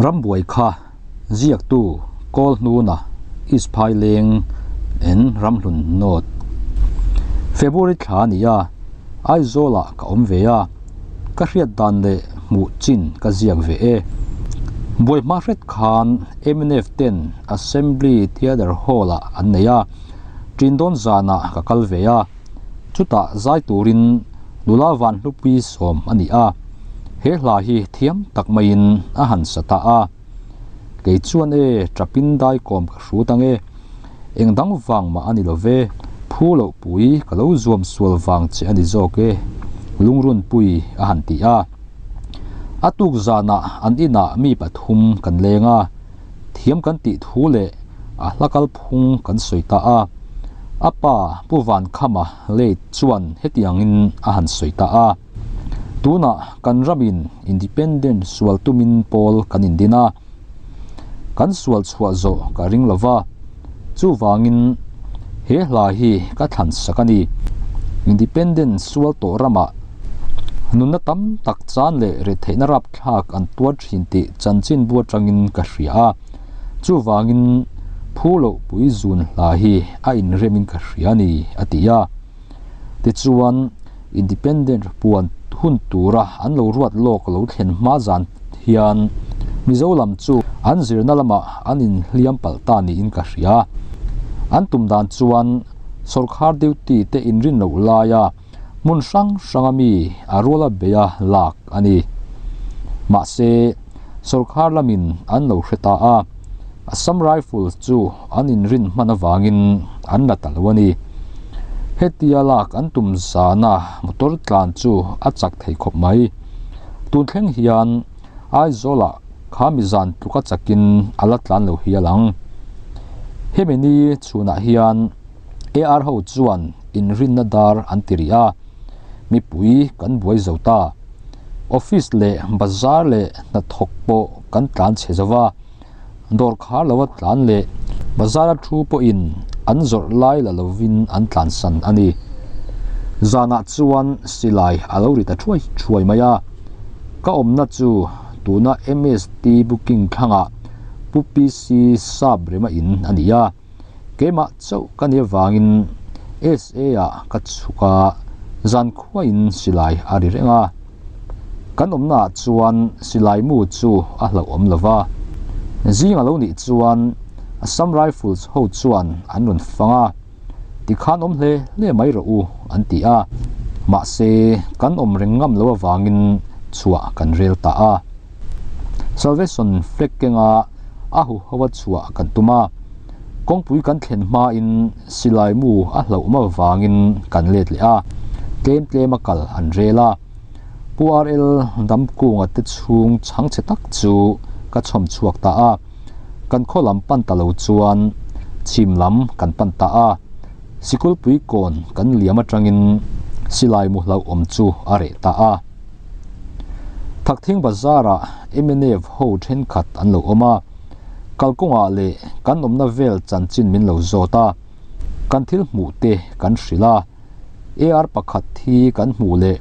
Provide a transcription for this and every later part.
Rambuai kha ziaktu Kawlhnuna East Phaileng and Ramhlun North. February thla a ni a, Aizawlah ka awm ve a, ka hriat dan leh hmuh chin ka ziak ve e. Buai hma hret khan mnf ten Assembly Theatre Hall-ah an nei a, ṭin dawn zanah ka kal ve a, chutah zai turin nula Vanhlupui sawm a ni a, he hla hi thiam tak maiin a han sa ta a. Kei chuan e, ṭapin daikawm ka hrut ang e, eng dang vang mah a ni lo ve, phu loh pui ka lo zuam sual vang che a ni zawk e, lungrunpui a han ti a. A tuk zanah an inah mi pathum kan leng a. Thiam kan tih thu leh a hla kalphung kan sawi ta a. A pa Pu Vankhama late chuan hetiangin a han sawi ta a. Tunah kan ramin Independent sual tumin pawl kan indin a. Kan sual chhuah zawh ka ring lo va. Chuvangin he hla hi ka thlan sak a ni. Independent sual tawh ramah nunna tam tak chan leh retheihna rap thlak an tuar thin tih chanchin bu atangin ka hria a, chuvangin phu loh pui zun hla hi a inremin ka hria a ni, a ti a. Tichuan, Independent puan hun tura an lo ruat lawk lo thlen hma zan hian Mizo lam chu an zirna lamah an inhliam palh ta niin ka hria. An tum dan chuan sawrkhar duty te inrin loh laia hmun hrang hranga mi a ruala beia lak a ni. Mahse, sawrkhar lamin an lo hre ta a, Assam Rifles chu an inrin hman avangin an la ta lo a ni. Hetia lak an tum zana motor tlan chu a chak thei khawp mai. Tun thleng hian Aizawlah kha mi zan tluka chakin a la tlan lo hial ang. Hemi ni chhunah hian AR ho chuan inrinna dar an ti rih a, mipui kan buai zo ta. Office leh bazar leh hnathawk pawh kan tlan chhe zo va, dawr khar lova tlan leh bazara thu pawhin an zawrh lai la lovin an tlansan a ni. Zanah chuan silai a lo ri ta thuai thuai mai a, ka awmna chu tuna MST booking thlangah Pu PC Sap rema in a ni a. Keimah chauh ka nih avangin SA ah ka chhuk a, zankhuain silai a ri reng a. Kan awmna ah chuan silai mu chu a hlauhawm lo va. Zing a lo nih chuan Assam Rifles ho chuan an rawn fang a, tikhan awm hle hle mai rawh u an ti a. Mahse, kan awm reng ngam lo avangin chhuah kan rel ta a. Salvation flag kenga a huho a chhuah kan tum a, kawngpui kan thlen hmain silai mu a hlauhma avangin kan let leh a, tlem tlem a kal an rel a. Pu RL Damkunga te chhung chhangchhe tak chu ka chhawm chhuak ta a, kan khaw lam pan ta lo chuan chhim lam kan pan ta a, Sikulpui kawn kan liam atangin silai mu hlauhawm chu a reh ta a. Thakthing bazarah mnf ho thenkhat an lo awm a, kalkawngah leh kan awmna vel chanchin min lo zawt a, kan thil hmuh te kan hrilh a, AR pakhat hi kan hmuh leh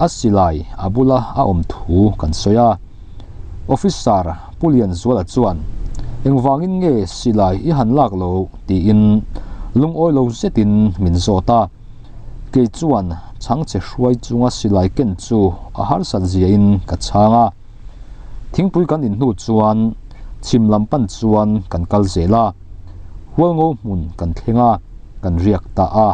a silai a bula a awm thu kan sawi a. Officer Pu Lianzuala chuan, Engvangin nge silai i han lak lo? tiin lungawi lo zetin min zawt a. Kei chuan chhangchhe hruai chunga silai ken chu a harsat ziahin ka chhang a. Thingpui kan in hnu chuan chhim lam pan chuan kan kal zel a, Hualngo hmun kan thleng a, kan riak ta a.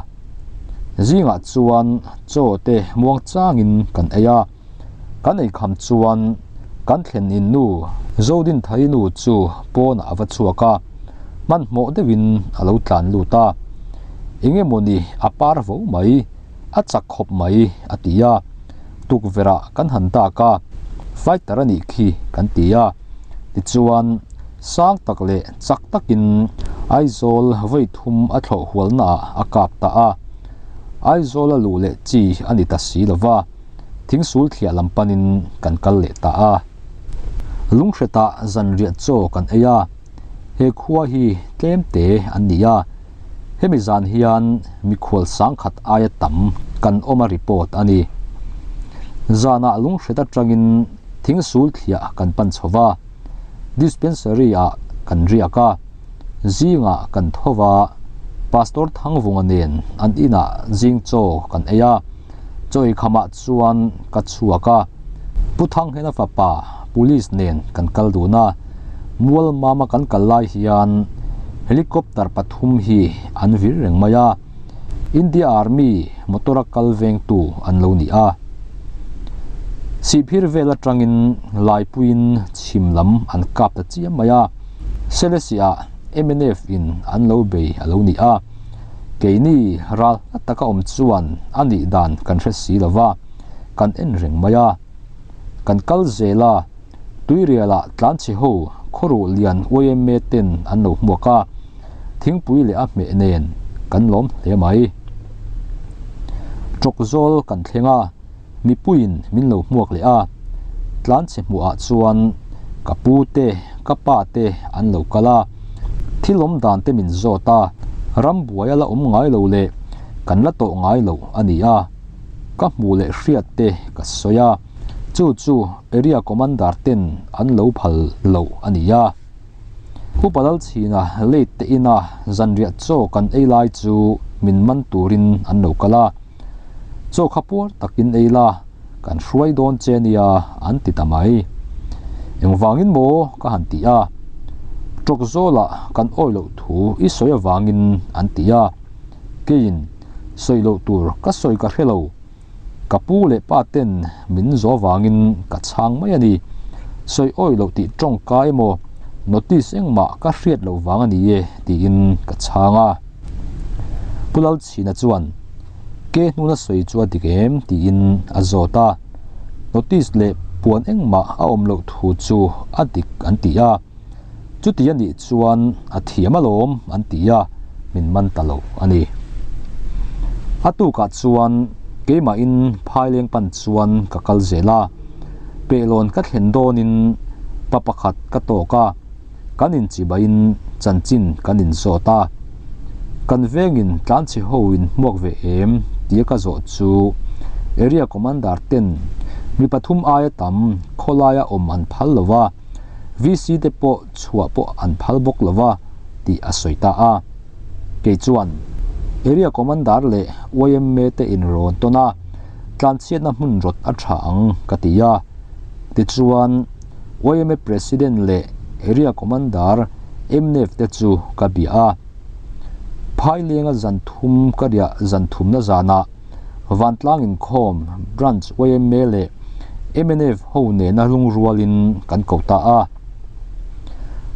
Zingah chuan chaw te muang changin kan ei a, kan eikham chuan kan thlen in nu Zodinthai nu chu pawnah a va chhuak a, hmanhmawh deuhin a lo tlan lut a. Eng emawni a par vo mai, a chak khawp mai a ti a, tukverh ah kan han dak a, fighter a nih khi kan ti a, tichuan sang tak leh chak takin Aizawl vawi thum a thlawh hualna ah a kap ta a, Aizawl a luh leh chi a ni ta si lo va, thingsul thliah lam panin kan kal leh ta a. Lunghretah zanriah chaw kan ei a. He khua hi tlem te an ni a, hemi zan hian mikhual sangkhat aia tam kan awm a report a ni. Zanah lunghret atangin thingsul thliah kan pan chho va. Dispensary ah kan riak a, zingah kan tho va, Pastor Thangvunga nen an inah zing chaw kan ei a, chaw eikhamah chuan ka chhuak a, Pu Thanghena fapa Police nen kan kal dun a, Mualmama kan kal lai hian Helicopter pathum hi an vir reng mai a, India Army motor a kal vengtu an lo ni a. Sihphir vel atangin Laipuiin chhim lam an kap ta chiam mai a, Selesih-ah mnf in an lo bei a lo ni a. Keini ral hla taka awm chuan a nih dan kan hre si lo va, kan en reng mai a. Kan kal zel a, Tuirialah tlanchhe ho khawruh lian yma ten an lo hmuak a, thingpui leh a hmeh nen kan lawm hle mai. Tawk zawl kan thleng a, mipuiin min lo hmuak leh a, tlanchhe hmuhah chuan ka pu te, ka pa te an lo kal a, thil awm dan te min zawt a, rambuai a la awm ngai lo leh kan la tawh ngai lo a ni a, ka hmuh leh hriat te ka sawi a. Chu chu Area Commander ten an lo phal loh a ni a. Upa Lalchhina late te ina zanriah chaw kan ei lai chu min man turin an lo kal a. Chaw kha puar takin ei la, kan hruai dawn che nia an ti ta mai. Engvangin maw ka han ti a. Tawk zawlah kan awi loh thu i sawi avangin an ti a. Keiin sawi loh tur ka sawi ka hre lo. Ka pu leh pa ten min zawh vangin ka chhang mai a ni. Sawi awi loh tih tawngka emaw notice engmah ka hriat loh vang a ni e tiin ka chhang a. Pu Lalchhina chuan ke hnuna sawi chu a dik em tiin a zawt a. Notice leh puan engmah a awm loh thu chu a dik an ti a. Chuti a nih chuan a thiam alawm an ti a, min man ta lo a ni. A tukah chuan keimahin phaileng pan chuan ka kal zel a, pehlawn ka thlen dawnin pa pakhat ka tawk a, kan inchibaiin chanchin kan inzawt a. Kan vengin tlanchhe ho in hmuak ve em tia ka zawh chu Area Commander ten mi pathum aia tam khawlaia awm an phal lo va, VC te pawh chhuah pawh an phal bawk lo va tih a sawi ta a. Kei chuan Area Commander leh yma te inrawn tawn a, tlanchhiatna hmun rawt a tha ang ka ti a. Tichuan yma President leh Area Commander mnf te chu ka bia a. Phailenga zan thum ka riah zan thumna zanah Vantlang inkhawm Branch yma leh mnf ho nena lungrualin kan ko ta a.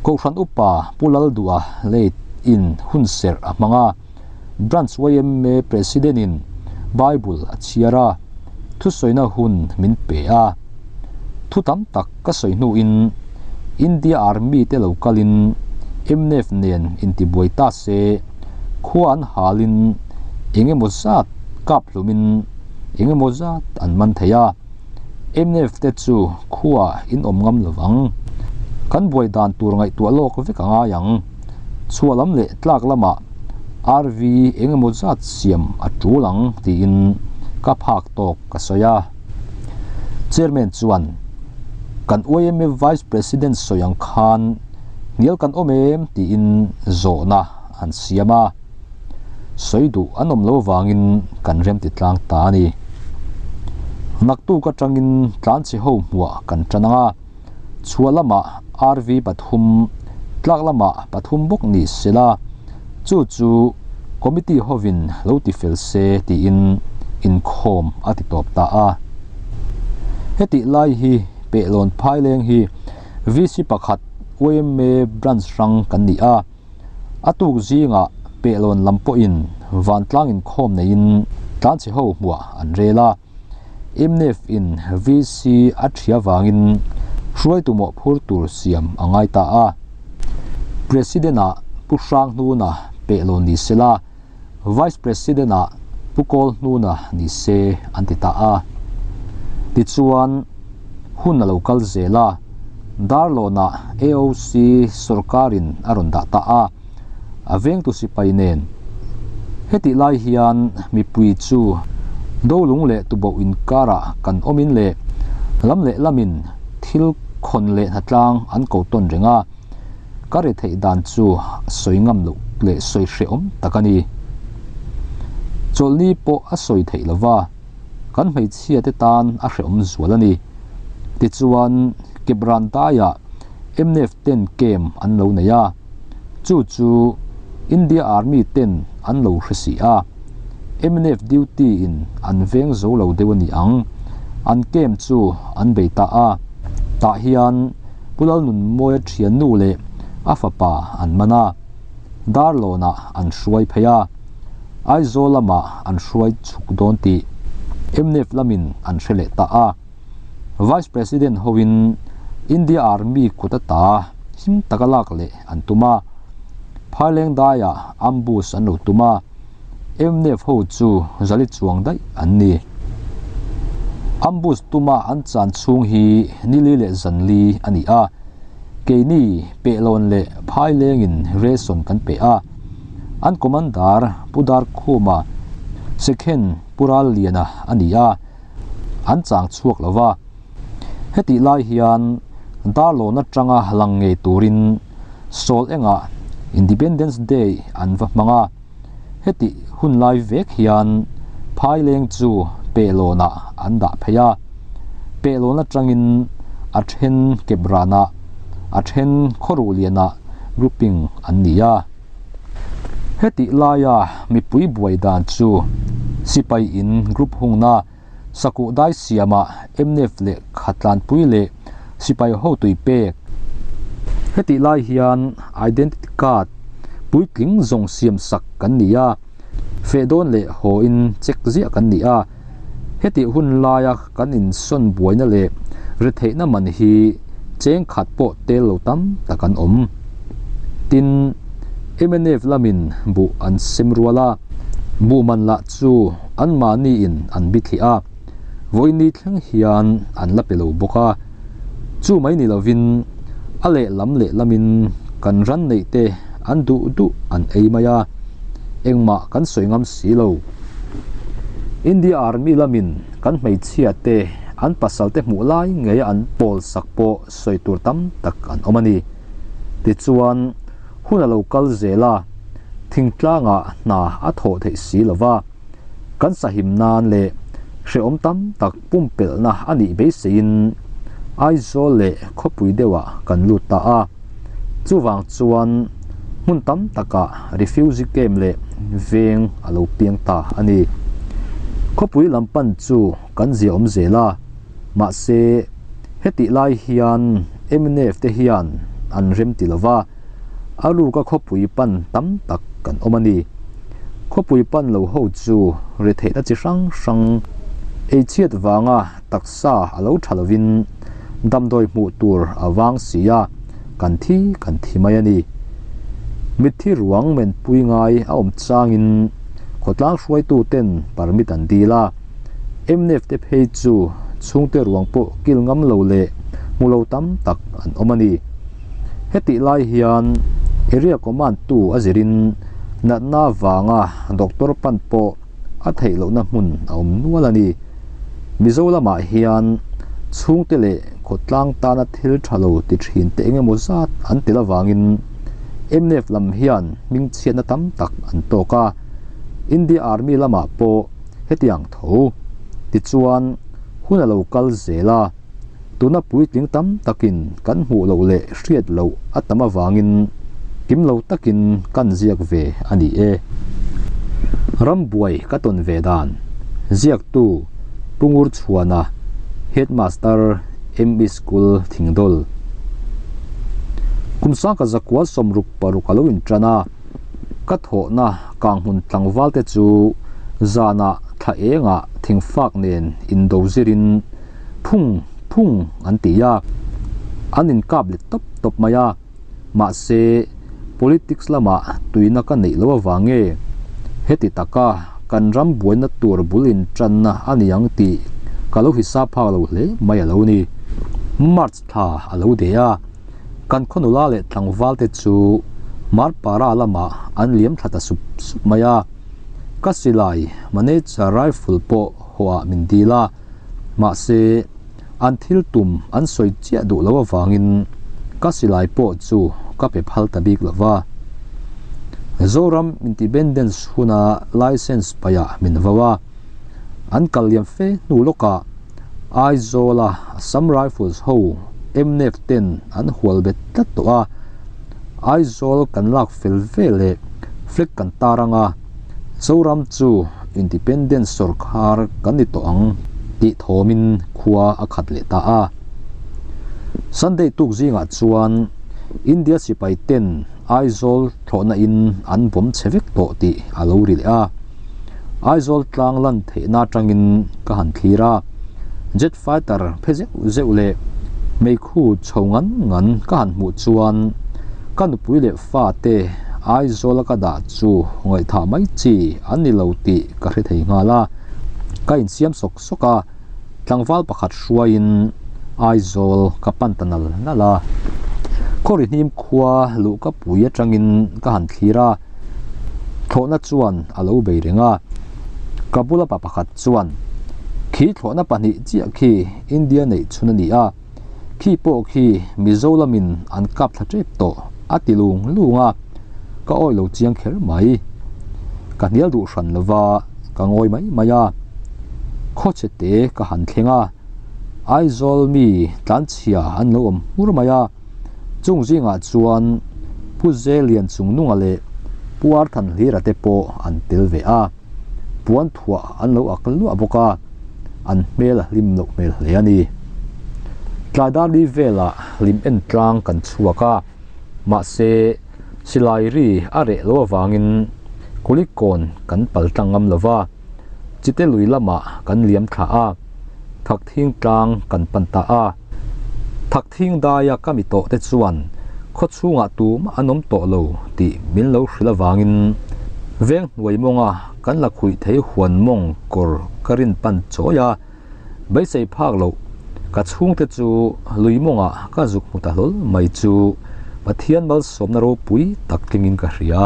Kohhran upa Pu Lalduha late in hunserh a hmang a, Branch yma President in Bible a chhiar a, thusawina hun min pe a. Thu tam tak ka sawi hnuin India Army te lo kalin mnf nen intibuai ta se, Khua an halin eng emaw zat kap hlumin eng emaw zat an man thei a, mnf te chu khua in awm ngam lo vang. Kan buai dan tur ngaihtuah lawk vek a ngai ang. Chhuah lam leh tlak lamah RV eng emaw zat siam a tul ang tiin ka phak tawk ka sawi a. Chairman chuan kan yma Vice President sawi ang khan hnial kan awm em tiin zawhna an siam a, sawi duh an awm lo vangin kan rem ti tlang ta a ni. Naktuk atangin tlanchhe ho hmuah kan tan ang a, chhuah lamah RV pathum, tlak lamah pathum bawk ni sela, chu chu committee hovin lo ti fel se tiin inkhawm a ti tawp ta a. Hetih lai hi pehlawn phaileng hi VC pakhat yma branch hrang kan ni a, a tuk zingah pehlawn lam pawhin vantlang inkhawm neiin tlanchhe ho hmuah an rel a, mnf in VC a ṭhia vangin hruaitu mawhphur tur siam a ngai ta a. President ah Pu Hranghnuna pehlawn ni sela, Vice President ah Pu Kawlhnuna ni se an ti ta a. Tichuan, hun a lo kal zel a, Darlawnah AOC sawrkarin a rawn dah ta a, a vengtu sipai nen. Hetih lai hian mipui chu Dolung leh Tuboh inkarah kan awmin leh lam leh lamin thil. Khawn leh hnatlang an ko tawn reng a, ka ri theih dan chu sawi ngam loh leh sawi hrehawm tak a ni. Chawlhni pawh a sawi theih lo va, kan hmeichhia te tan a hrehawm zual a ni. Tichuan, Kepran daiah mnf ten camp an lo nei a, chu chu India Army ten an lo hre si a, mnf duty in an veng zo lo deuh a ni ang, an camp chu an bei ta a, tah hian Pu Lalnunmawia thiannu leh a fapa an man a, Darlawnah an hruai phei a, Aizawl lamah an hruai chhuk dawn tih mnf lamin an hre leh ta a. Vice President hoin India Army kut ata him taka lak leh an tum a, Phaileng daiah ambush an lo tum a, mnf ho chu zali chuang daih an ni. Ambush tuma an chan chhung hi nili leh zanli a ni a, keini pehlawn leh Phailengin ration kan pe a, an commander Pu Darkhuma Sekhen Pu Ralliana a ni a, an chang chhuak lo va. Hetih lai hian Darlawn atanga lang ngei turin Sawl engah Independence Day an va hmang a. Hetih hun lai vek hian Phaileng chu Pehlawnah an dah phei a. Pehlawn atangin a then Kepranah, a then Khawruhlianah grouping an ni a. Hetih laia mipui buai dan chu sipai in group hungna sakuh dai siamah mnf leh khatlanpui leh sipai hotui pek. Hetih lai hian identity card puitling zawng siam sak kan ni a, feh dawn leh haw in check ziah kan ni a. Hetih hun laia kan insawn buaina leh retheihna man hi cheng khat pawh tel lo tam tak an awm. Tin, mnf lamin buh an sem rual a, buh man lah chu anmahniin an bithliah a, vawiini thleng hian an la pe lo bawk a. Chu mai ni lovin a lehlam lehlamin kan ran neih te an duh duh an ei mai a, engmah kan sawi ngam si lo. India Army lamin kan hmeichhia te an pasal te hmuh lai ngeia an pawl sak pawh sawi tur tam tak an awm a ni. Tichuan, hun a lo kal zel a, thingtlangah hna a thawh theih si lo va. Kan sahim nan leh hrehawm tam tak pumpelhna a nih beiseiin Aizawl leh khawpui deuhah kan lut ta a. Chuvang chuan hmun tam takah refugee camp leh veng a lo piang ta a ni. Khawpui lam pan chu kan ziaawm zel a, mahse hetih lai hian mnf te hian an rem ti lova. A ruka khawpui pan tam tak kan awm a ni. Khawpui pan lo ho chu retheihna chi hrang hrang eichhiat vanga taksa a lo tha lovin damdawi hmuh tur a vang si a, kan thi kan thi mai a ni. Mitthi ruang menpui ngai a awm changin khawtlang hruaitu ten permit an dil a, mnf te phei chu chhungte ruang pawh kil ngam lo leh hmu lo tam tak an awm a ni. Hetih lai hian area command tu a zirin natna vanga doctor pan pawh a theih lohna hmun a awm nual a ni. Mizo lamah hian chhungte leh khawtlang tana thil tha lo ti thin te eng emaw zat an tel avangin mnf lam hian hmingchhiatna tam tak an tawk a, India Army lamah pawh hetiang tho. Tichuan hun a lo kal zel a. Tuna puitling tam takin kan hmuh loh leh hriat loh a tam avangin kim lo takin kan ziak ve a ni e. Rambuai ka tawn ve dan, Ziaktu, Pu Ngurchhuana, Headmaster, ME School, Thingdawl. Kum sangka zakua 66 a lo intan a, ka thawhna kanghmun tlangval te chu zanah thla engah thingfak nen indo zirin Phung phung an ti a, an inkap let tawp tawp mai a, mahse politics lamah tuina ka neih loh avang nge heti taka kan ram buaina tur bul intanna a ni ang tih ka lo hisap phak lo hle mai a lo ni. March thla a lo de a, kan khawnula leh tlangval te chu Marpara lamah an liam thla ta sup sup mai a, ka silai manager rifle pawh hawhah min dil a. Mahse, An thil tum an sawi chiah duh loh avangin ka silai pawh chu ka pe phal ta bik lo va. Zoram Independence huna license paihah min vau a, an kal liam fe hnu lawkah Aizawla Assam Rifles ho mnf ten an hual bet tlat tawh a, Aizawl kan lak fel veleh flag kan tar ang a, Zoram chu Independence sawrkhar kan ni tawh ang tih thawmin khua a khat leh ta a. Sunday tuk zingah chuan India sipai ten Aizawl thlawhna in an bawm chhe vek tawh tih a lo ri leh a. Aizawl tlang lan theihna atangin ka han thlir a, jet fighter phe zeuh zeuh leh meikhu chho ngan ngan ka han hmuh chuan ka nupui leh fate Aizawla ka dah chu ngaihthah mai chi an ni lo tih ka hre thei nghal a, ka insiam sawk sawk a, tlangval pakhat hruaiin Aizawl ka pan ta nal nal a. Khawrihnim khua luh ka pui atangin ka han thlir a. Thlawhna chuan a lo bei reng a, ka bula pa pakhat chuan, Khi thlawhna pahnih chiah khi India neih chhun a ni a, khi pawh khi Mizo lamin an kap thla tep tawh a ti lung lung a, ka awi lo chiang kher mai. Ka hnial duh hran lo va, ka ngawi mai mai a. Khawchhe te ka han thleng a, Aizawl mi tlanchhia an lo awm hmur mai a. Chung zingah chuan Pu Zelian Chungnunga leh Pu Arthanhlira te pawh an tel ve a, puan thuah an lo ak luah bawk a, an hmel a hlim loh hmel hle a ni. Tlaidar li velah hlim en tlang kan chhuak a, mahse silai ri a reh lo avangin Kulikawn kan pal tlang ngam lo va, Chite lui lamah kan liam thla a, Thakthing tlang kan pan ta a. Thakthing daia ka mi tawh te chuan khaw chhungah tumah an awm tawh lo tih min lo hrilh avangin veng hnuai mawnga kan la khuih thei huan mawng kawr ka rin pan chawi a, beisei phak loh ka chhungte chu lui mawngah ka zuk hmu ta hlawl mai chu Pathian malsawmna ropui tak tlingin ka hria.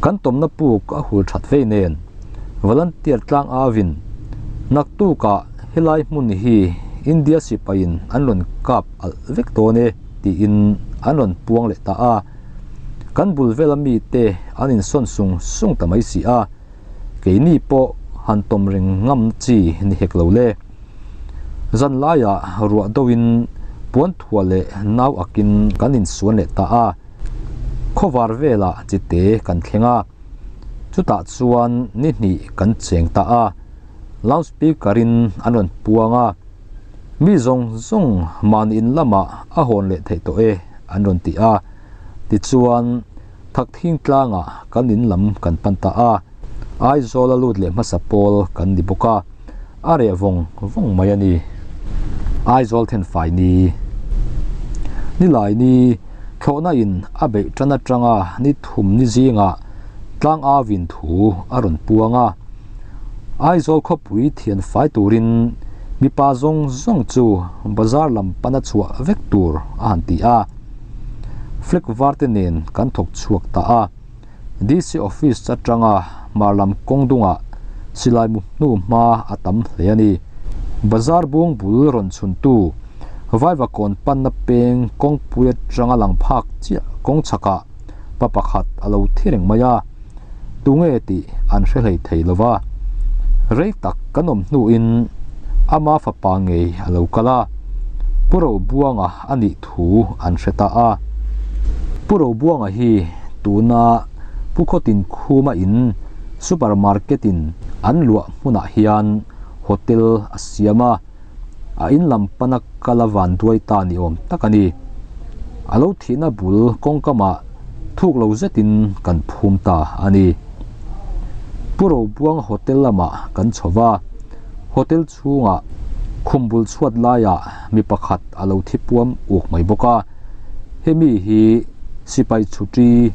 Kan tawmna puk a hul that vei nen Volunteer tlang avin naktukah Helai hmun hi India sipaiin an rawn kap alh vek dawn e tiin an rawn puang leh ta a, kan bul vela mite an insawn sung sung ta mai si a, keini pawh han tawm reng ngam chi ni hek lo le. Zan laiah ruah deuhin puan thuah leh nau akin kan insuan leh ta a, khawvar velah chite kan thleng a, chutah chuan ni hnih kan cheng ta a. Loudspeaker in an rawn puang a, Mi zawng zawng mahni in lamah a hawn leh theih tawh e an rawn ti a. Tichuan, Thakthing tlangah kan in lam kan pan ta a, Aizawl a lut leh hmasa pawl kan ni bawk a, a reh vawng vawng mai a ni. Aizawl thenfai ni. Nilai ni, thlawhna in a beih tan atanga ni thum ni zingah tlang avin thu a rawn puang a. Aizawl khawpui thian fai turin mipa zawng zawng chu bazar lam pana chhuah vek tur a han ti a. Flag var te nen kan thawk chhuak ta a. DC office atanga hmar lam kawng dungah silai mu hnu hma a tam hle a ni. Bazar bung bul rawn chhuntu Vaivakawn panna peng kawngpui atanga lang phak chiah kawng chhakah pa pakhat a lo thi reng mai a. Tunge tih an hre hlei thei lo va, rei tak kan awm hnuin ama fapa ngei a lo kal a, Pu Robuanga a nih thu an hre ta a. Pu Robuanga hi tuna Pu Khawtin Khuma in supermarket in an luah hmunah hian hotel a siam a, a in lam pana kal a van duai ta ni awm tak a ni. A lo thihna bul kawngkamah thuk lo zetin kan phum ta a ni. Pu Robuang Hotel lamah kan chho va, hotel chhungah khum bul chhuat laiah mi pakhat a lo thi puam uk mai bawk a, hemi hi sipai chhuti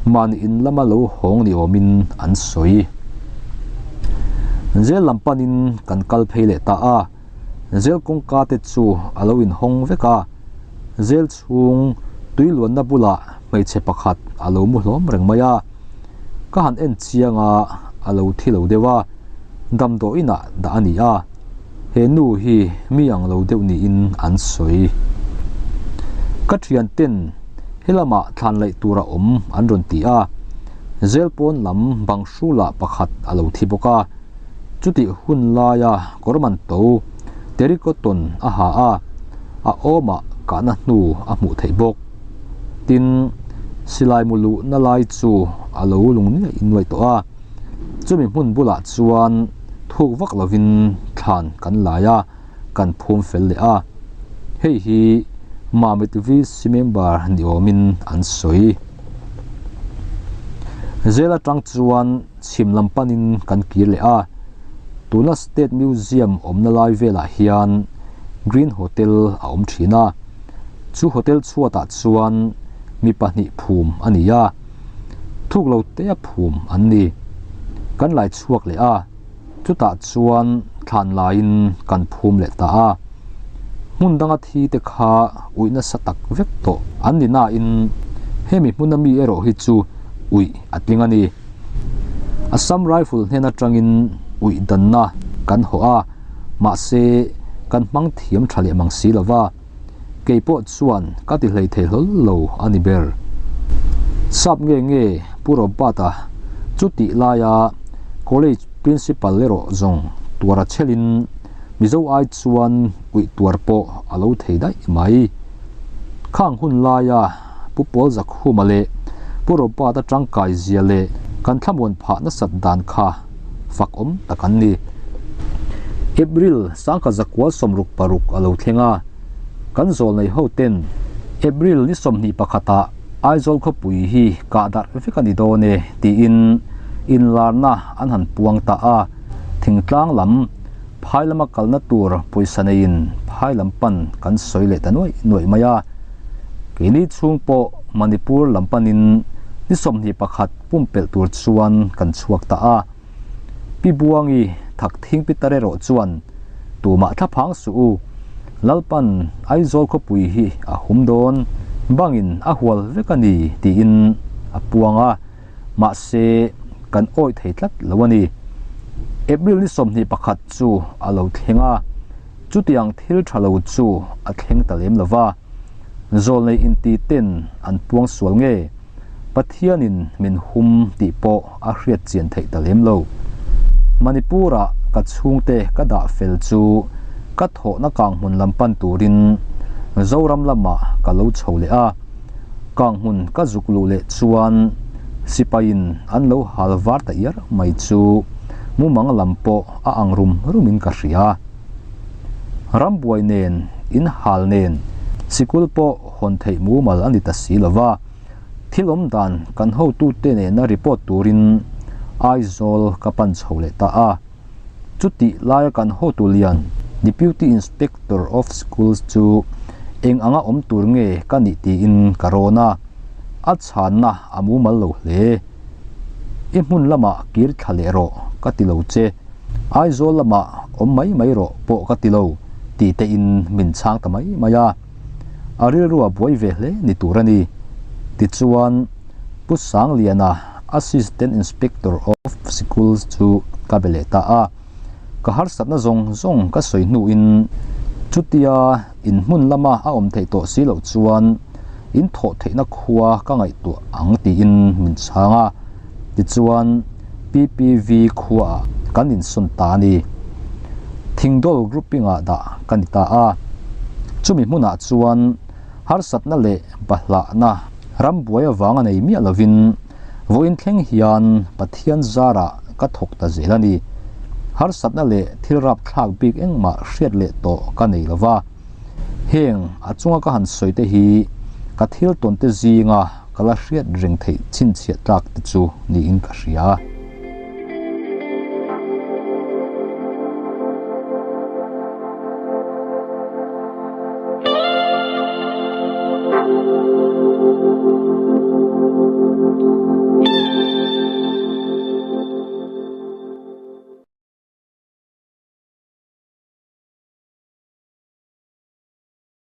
mahni in lama lo hawng ni awmin an sawi. Zel lam panin kan kal phei leh ta a, zel kawngka te chu a lo inhawng vek a, zel chhung tui luanna bulah hmeichhe pakhat a lo mu hlawm reng mai a, ka han en chiang a, a lo thi lo deuh a, damdawiinah dah a ni a. He nu hi mi ang lo deuh niin an sawi. Ka thian ten helamah thlan laih tur a awm an rawn ti a, zel pawn lam bang hrulah pakhat a lo thi bawk a. Chutih hun laia kawr man to terrycotton a ha a, a awmah kahna hnu a hmuh theih bawk. Tin, silai mu luhna lai chu a lo lung nuaih nuaih tawh a. Chumi hmun bulah chuan thuk vak lovin thlan kan lai a, kan phum fel leh a. Hei hi Mamit VC member ni awmin an sawi. Zel atang chuan chhim lam panin kan kir leh a, tuna State Museum awmna lai velah hian Green Hotel a awm thin a, chu hotel chhuatah chuan mi pahnih phum a ni a. Thuk lo te a phum an ni. Kan lai chhuak leh a, chutah chuan thlan laiin kan phum leh ta a. Hmun danga thi te kha uih nasa tak vek tawh an ni nain hemi hmuna mi erawh hi chu uih a tling a ni. Assam Rifle hnen atangin uih danna kan hawh a, mahse kan hmang thiam tha leh mang si lova. Kei pawh chuan ka ti hlei thei hlawl lo a ni ber. Sap nge nge Pu Robert-a chu tih laia College Principal erawh zawng tuar a chhelin Mizo ai chuan uih tuar pawh a lo thei daih mai. Khang hun laia Pu Paul Zakhuma leh Pu Robert-a tangkai zia leh kan thlamuan phah nasat dan kha fak awm tak an ni. April sangkhat zakual 66 a lo thleng a, kan zawlnei ho ten April ni 21 ah Aizawl khawpui hi kah darh vek a ni dawn e tiin inlarna an han puang ta a, thingtlang lam phai lama kalna tur pawisa neiin phai lam pan kan sawi leh ta nuaih nuaih mai a. Keini chhung pawh Manipur lam panin ni 21 pumpelh tur chuan kan chhuak ta a. Pi Buangi thak thing pitar erawh chuan tumah thla phang suh u, Lalpan Aizawl khawpui hi a hum dawn, bangin a hual vek a ni tiin a puang a, mahse kan awih thei tlat lo a ni. April ni 21 chu a lo thleng a, chutiang thil tha lo chu a thleng ta lem lo va, zawlnei inti ten an puang sual nge? Pathianin min hum tih pawh a hriat chian theih ta lem lo. Manipur-ah ka chhungte ka dah fel chu ka thawhna kanghmun lam pan turin Zoram lamah ka lo chho leh a. Kanghmun ka zuk luh leh chuan sipaiin an lo hal var ta iar mai chu mumang lam pawh a ang rum rumin ka hria. Rambuai nen, inhal nen, sikul pawh hawn theih mumal a ni ta si lo va, thil awm dan kan hotute nena report turin Aizawl ka pan chho leh ta a. Chutih laia kan hotu lian Deputy Inspector of Schools chu eng anga awm tur nge ka nih tiin ka rawn a, a chhanna a mumal lo hle. I hmun lamah kir thla leh rawh ka ti lo che. Aizawl lamah awm mai mai rawh pawh ka ti lo tih te in min chhang ta mai mai a. A rilru a buai ve hle ni tur a ni. Tichuan, Pu Sangliana, Assistant Inspector of Schools chu ka be leh ta a. Ka harsatna zawng zawng ka sawi hnuin chutia in hmun lama a awm theih tawh si loh chuan in thawh theihna khua ka ngaihtuah ang tiin min chhang a. Tichuan, PPV khuaah kan insawn ta a ni. Thingdawl grouping-ah dah ka ni ta a. Chumi hmunah chuan harsatna leh bahlahna rambuai avanga nei miah lovin vawiin thleng hian Pathian zarah ka thawk ta zel a ni. Harsatna leh thil rapthlak bik engmah hriat leh tawh ka nei lo va. Heng a chunga ka han sawi te hi ka thil tawn te zinga ka la hriat reng theih chhinchhiah tlak te chu niin ka hria.